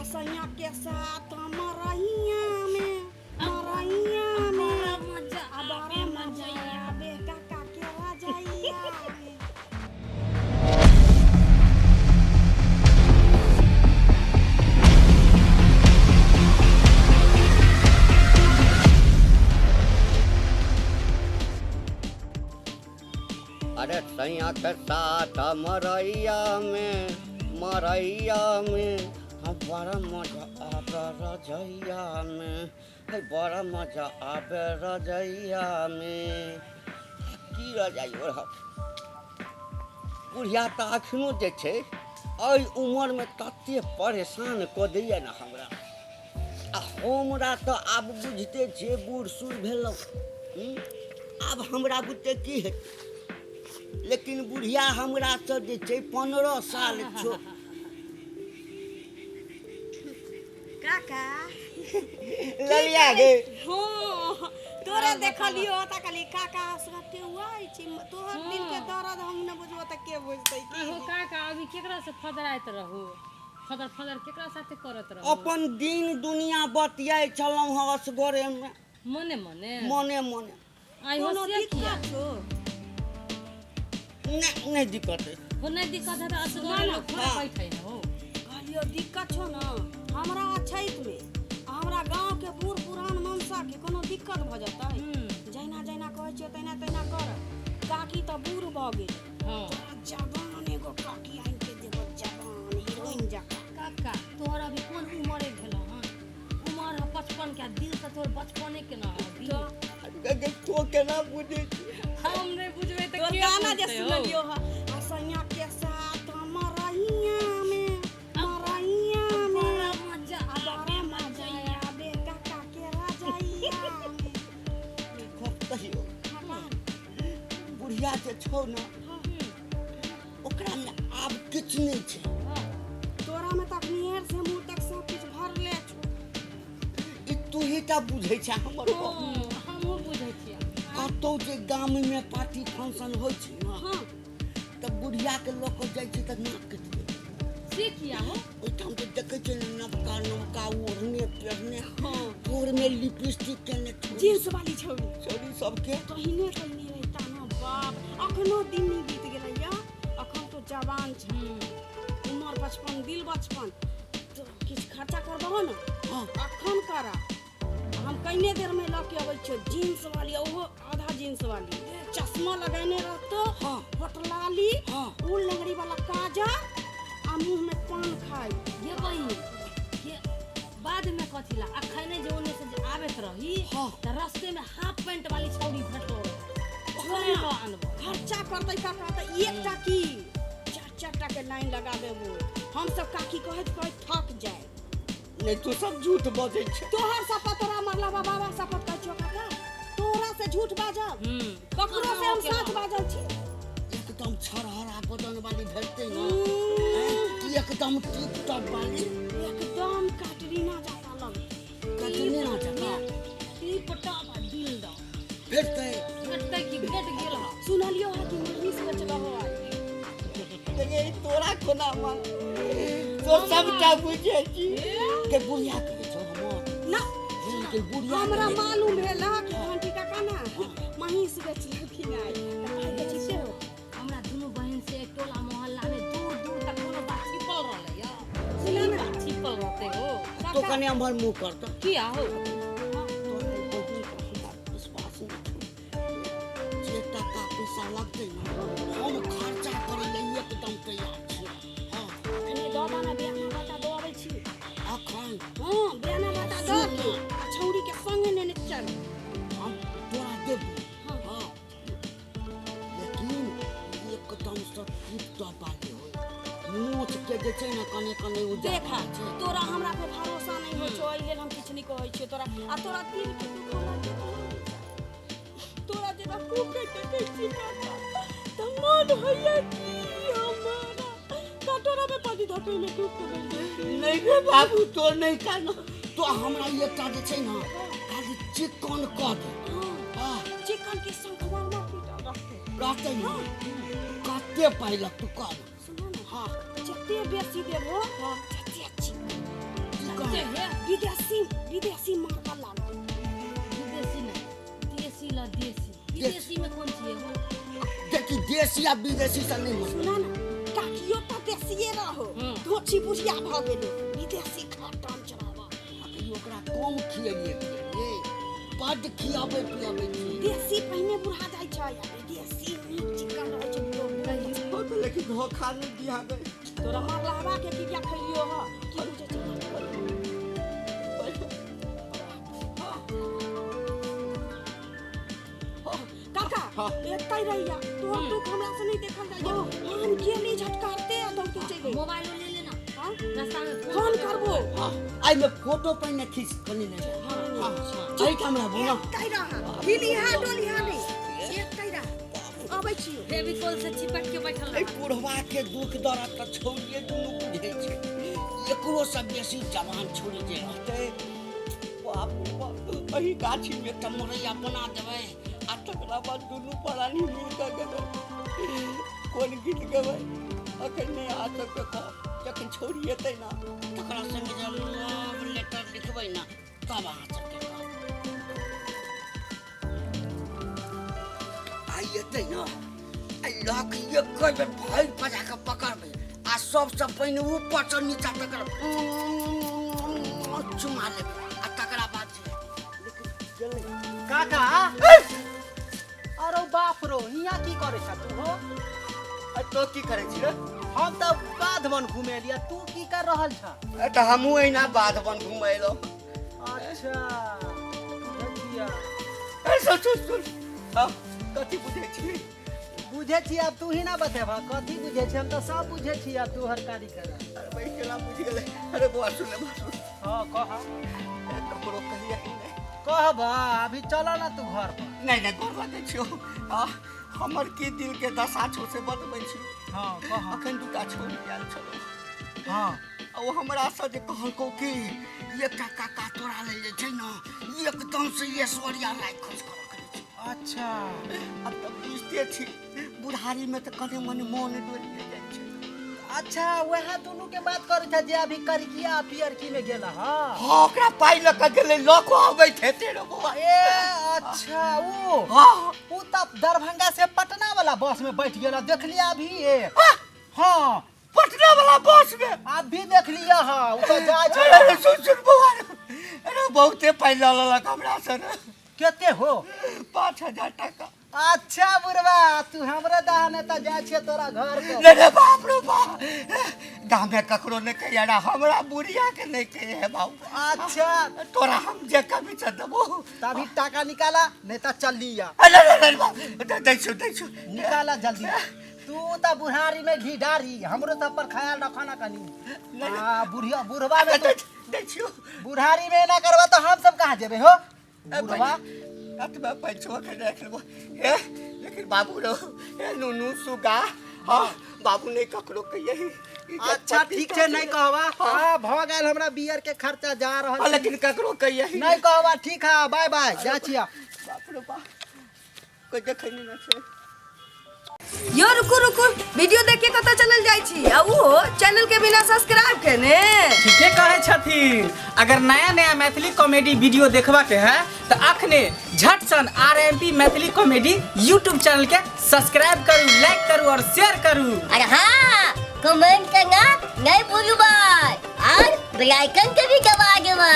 सैया के साथ मरैया में मरैया में बड़ा मजा आ बड़ा मजा आबे काका के रजैया में। अरे सैया के साथ मरैया में मरैया में, हाँ बड़ा मजा आबे रजैया में, है बड़ा मजा आबे रजैया में। की रजाई ओढ़ब बुढ़िया तऽ अखनो जे छै एहि उमरमे तते परेशान कऽ दैया ने हमरा। आ हमरा तऽ आब बुझिते छियै बूढ़ सूढ़ भेलहुँ, आब हमरा बुते की हेतै, लेकिन बुढ़िया हमरासँ जे छै 15 साल छोट। काका ललिया गे। हाँ तोरे देखलियो त कहली काका सते हुआ छी, तोहर दिल के दर्द हम न बुझबो त के बुझतै की। आहो काका अभी केकरा से फदराइत रहू, फदर फदर केकरा साथे करत रहू? अपन दिन दुनिया बतियाइ छलहुँ हँ असगरे में, मने मने मने मने। आई हो कोनो से किया? दिक्कत छौ? नहीं नहीं दिक्कत है। हो नहीं दिक्कत है त असगरे लोग थोड़े बैठे हो। कहलियो दिक्कत छौ न हमरा अछैत में, हमरा गांव के बूढ़ पुरान मनसा के कोनो दिक्कत भ जतै? जहिना जहिना कहै छियो तहिना तहिना कर। काकी त बूढ़ भ गेल। हाँ। तोरा जवान एगो काकी आनि के देबो, जवान हीरोइन जकाँ। काका तोहर अभी कोन उमरे भेलौ हन? उमर है 55 के, दिल त तोहर बचपने के न है। गे तो केना बुझै छी? हम नहीं बुझबै त तोर के गाना जे बुझतै हो? सुनलियो ह, आ सैया के साथ मरैया में मरैया में बड़ा मजा आ बड़ा मजा आबे काका के रजैया में। गप कहियो काका बुढ़िया जे छौ ने ओकरा में आब किछु नहि छै। तोरा में त अखनी से मुँह तक सब किछु भरले छौ। ई तू ही टा बुझै छै हमर गप। हमहूँ बुझै छियै। कतौ जे गाम में पार्टी फंक्शन होइ छै ने, हाँ तऽ बुढ़िया के लऽ कऽ जाइ छै तऽ नाक कटि जाइ छै। से किया हो? ओहिठाम जे देखै छै ने नवका नवका ओढ़ने पहिरने, हाँ ठोर में लिपस्टिक केने जींस वाली छौड़ी छौड़ी सबके तहिने तहिने रहता न बाप। अखनो दिन नहीं बीत गेलै या, अखन तो जवान छै, उमर 55 दिल बचपन, तो किछु खर्चा करबहो न? हाँ। अखन करा, हम कइने देर में लऽ के अबै छियो जींस वाली, ओहो आधा जींस वाली, चश्मा लगेने रहतो, हाँ। होटलाली, हाँ। उ लंगड़ी वाला काजर आ मुँह में पान खाइ। ये बहिन ये बाद में कथी ला अखने जे ओने से जे आबैत रही, हाँ। त रास्ते में हाफ पैंट वाली छौड़ी भेटलो रहे, ओकरे लऽ आनबो। खर्चा करतै काका त एकटा की चार चार टा के लाइन लगा देबो हम सब। काकी कहैत कहैत थक जाए। नहीं तू सब झूठ बजै छै। तोहर शपथ तोरा मरला बाबा शपथ कहै छियो काका, तोरा से झूठ बाजब ककरो से हम सच बाजल छी। एकदम छरहरा बदन वाली भेटतै ने, एकदम टिप टॉप वाली, एकदम कैटरीना जकाँ लगतै। कैटरीना जकाँ टिप टॉप आ दिल द भेटतै। भेटतै कि भेट गेल हँ? सुनलियो है कि महीष बेचलो हो आइ। ये तोरा कोना मन तो सबटा बुझै छी के बुढ़िया कहै छौ हमर ना के बुढ़िया। हमरा मालूम भेल कि घंटी काका ना महीष बेचलखिन आइ, तऽ पाइ के छी सेहो। हमरा दुनू बहिन से टोला मोहल्ला में दूर दूर तक कोनो बात छिपल रहलै या? सुना ना। बात छिपल रहते हो? तो कने हमर मुँह कर त किया हो? तोरा बहिन पर हमरा विश्वास नहि छौ। जे टाका पैसा लगतै ने हम खर्चा करै लए एकदम तैयार छियै। हाँ कनि दऽ दऽ ने बियाना बता दऽ अबै छी अखन। हाँ बियाना बता दऽ के आ छौड़ी के संगे नेने चल। हम तोरा देबो। हाँ। हाँ लेकिन एकदम से टिप टॉप वाली होय, मोच के जे छै ने कने कने उज्जर देखा छै। तोरा हमरा पे भरोसा नहीं होइ छौ, एहि लेल हम किछु नहीं कहै छियौ तोरा। आ तोरा दिल के दुख हमरा केतना नहि छै। तोरा जेना कुके देखै छी काका तऽ मन होइया कि हमरा कटोरा में पानी धके में डूब के मरि जाइ। नहीं रे बाबू तो नहीं कानो, तो हमरा एकटा जे छै ने खाली चिकन कऽ दे। हाँ चिकन के संगमरमर पीटल रहतै। रहतै ने? कते पाइ लगतौ कह ने। सुनो ने। हाँ जते बेसी देबो तते चिकन। देसी आ विदेशी से नहीं मतलब। सुना ना, काकियो तऽ देसिए रहो, धोछी बुढ़िया भऽ गेलो। विदेशी खटन चढ़ावा। अभी ओकरा कम खिएलिए पिएलिए, बड्ड खियाबै पियाबै छी। देसी पहिने बुढ़ा जाइ छै आ विदेशी नीक चिकन रहै छै बुढ़ो। हो तऽ लेकिन धोखा नहि दिया गए। तोरा मरलावा के क्रिया खैलियो ह की बुझै छै? काका, एतै रहिया। तोहर दुख हमरा से नहीं देखल जाइए। हम गेली झटकारते आ दौड़ते चलि गेली। मोबाइल ले लेना। हाँ? रास्ता में फोन करबो। हाँ, एहिमे फोटो पहिने खींच कनि नहि। हाँ, एहिठाम रहबो ना। एतै रह, हिलिहा डोलिहा नहि, एतै रह, अबै छियो। फेविकोल से चिपक के बैठल एहि रह। बुढ़वा के दुख दर्द तऽ छौड़िए दुनू बुझै छै। एकरो से बेसी जवान छोड़ी जे रहतै, बाप रे बाप, एहि गाछीमे एकटा मोरैया बना देबै आ तकरा बाद दुनू प्राणी मिल कऽ गेबै। कोन गीत गेबै अखन नहि अहाँ सबके कहब। जखन छौड़ी एतै ने, तकरा संगे जे लव लेटर लिखबै ने, तब अहाँ सबके कहब। आइ एतै ने, आइ लऽ के एक बेर भरि बजा कऽ पकड़बै आ सबसँ पहिने ऊपरसँ नीचा तक चुमा लेबै आ तकरा बाद जे लेकिन गेलै। काका, अरे बाप रो, हियाँ की करे छ तू हो? आ तो की करै छी रे? हम तऽ बाध बन घुमे लिया, तू की कर रहल छ? ए, तऽ हमहूँ एहिना बाध बन घुमै एलहुँ। अच्छा, बुझै छिया। ए, सुन सुन सुन, हाँ, कथी बुझै छी? बुझै छी, आब तू ही ना बतेबा कथी बुझै छी। हम तऽ सब बुझै छी आब तोहर कार्यक्रम। अरे भाई, केना बुझि गेलै? अरे बौआ, सुन ले, बौआ, सुन। हाँ, कह। ए, ककरो कहिया ही नहि। कहबा, अभी चल ना तू घर पर। नहि नहि, गोर लगै छियौ। आ हमर की दिल के दशा छौ से बतबै छी। हाँ, कह। अखन दूटा छोड़ी आयल छलौ। आ ओ हमरासँ जे कहलकौ कि एकटा काका तोरा लेल जे छै ने एकदम से ऐश्वर्या राय खोज करऽ के छै। आ तऽ बुझिते छी, बुढ़ारीमे तऽ कने मने मोन डोलिए जाइ छै। अच्छा, वएह दुनू के बात करै छ जे अभी करिकिया आ पियरकी में गेल? हाँ। हाँ, ओकरा पाइ लऽ कऽ गेलै, लऽ कऽ अबैत हेतै रे बौआ। ए अच्छा, उ? हाँ। उ तऽ दरभंगा से पटना वाला बस में बैठ गेल, देख लिया अभी एक। हाँ। पटना वाला बस में? अभी देख लिया। हाँ, उ तऽ जाइ छै। अरे सुन सुन बौआ, अरे बहुते पाइ लऽ लेलक हमरा से रे। कते हो? 5,000 टाका। अच्छा बुढ़वा, तू हमरे दहाने तऽ जाइ छियै तोरा घर पर। नहीं रे, बाप रे बाप, गाँव में ककरो नहीं कहिए रे, हमरा बुढ़िया के नहीं कहिए है बाबू। अच्छा। तोरा हम जे कभी से देबो। तऽ अभी टाका निकाला, नहीं तऽ चल लिया। अरे अरे अरे बाप, दै दै छियौ, दै छियौ। निकाला जल्दी। तू तऽ बुढ़ारी में घी डारी, हमरो सब पर ख्याल रखा ना कनी। आ बुढ़िया बुढ़वा में दै तू दै छियौ। बुढ़ारी में ना करबा तऽ हम सब कहाँ जेबे हो बुढ़वा? एतबा पैसो के राखि लेबो हे। लेकिन बाबू रो, हे नुनू सुगा, हाँ बाबू, नहीं ककरो कहिए। अच्छा ठीक छै, नहीं कहबा। हाँ, भऽ गेल, हमरा बियर के खर्चा, जा रहल छी। लेकिन ककरो कहिए। नहीं कहबा, ठीक है, बाय बाय, जा छिया। बाप रे बाप, कोई देखै नहीं ना छै। यो रुकू रुकू, वीडियो देख के कतऽ चलल जाइ छी आ उहो चैनल के बिना सब्सक्राइब केने? ठीके कहै छथिन। अगर नया नया मैथिली कॉमेडी वीडियो देखबा के है तो अखने झट सन RMP Maithili comedy YouTube channel के सब्सक्राइब करू, लाइक करू और शेयर करू। और हाँ, कमेंट करना नहीं भूलू भाई, और बेल आइकन के भी दबा देबै।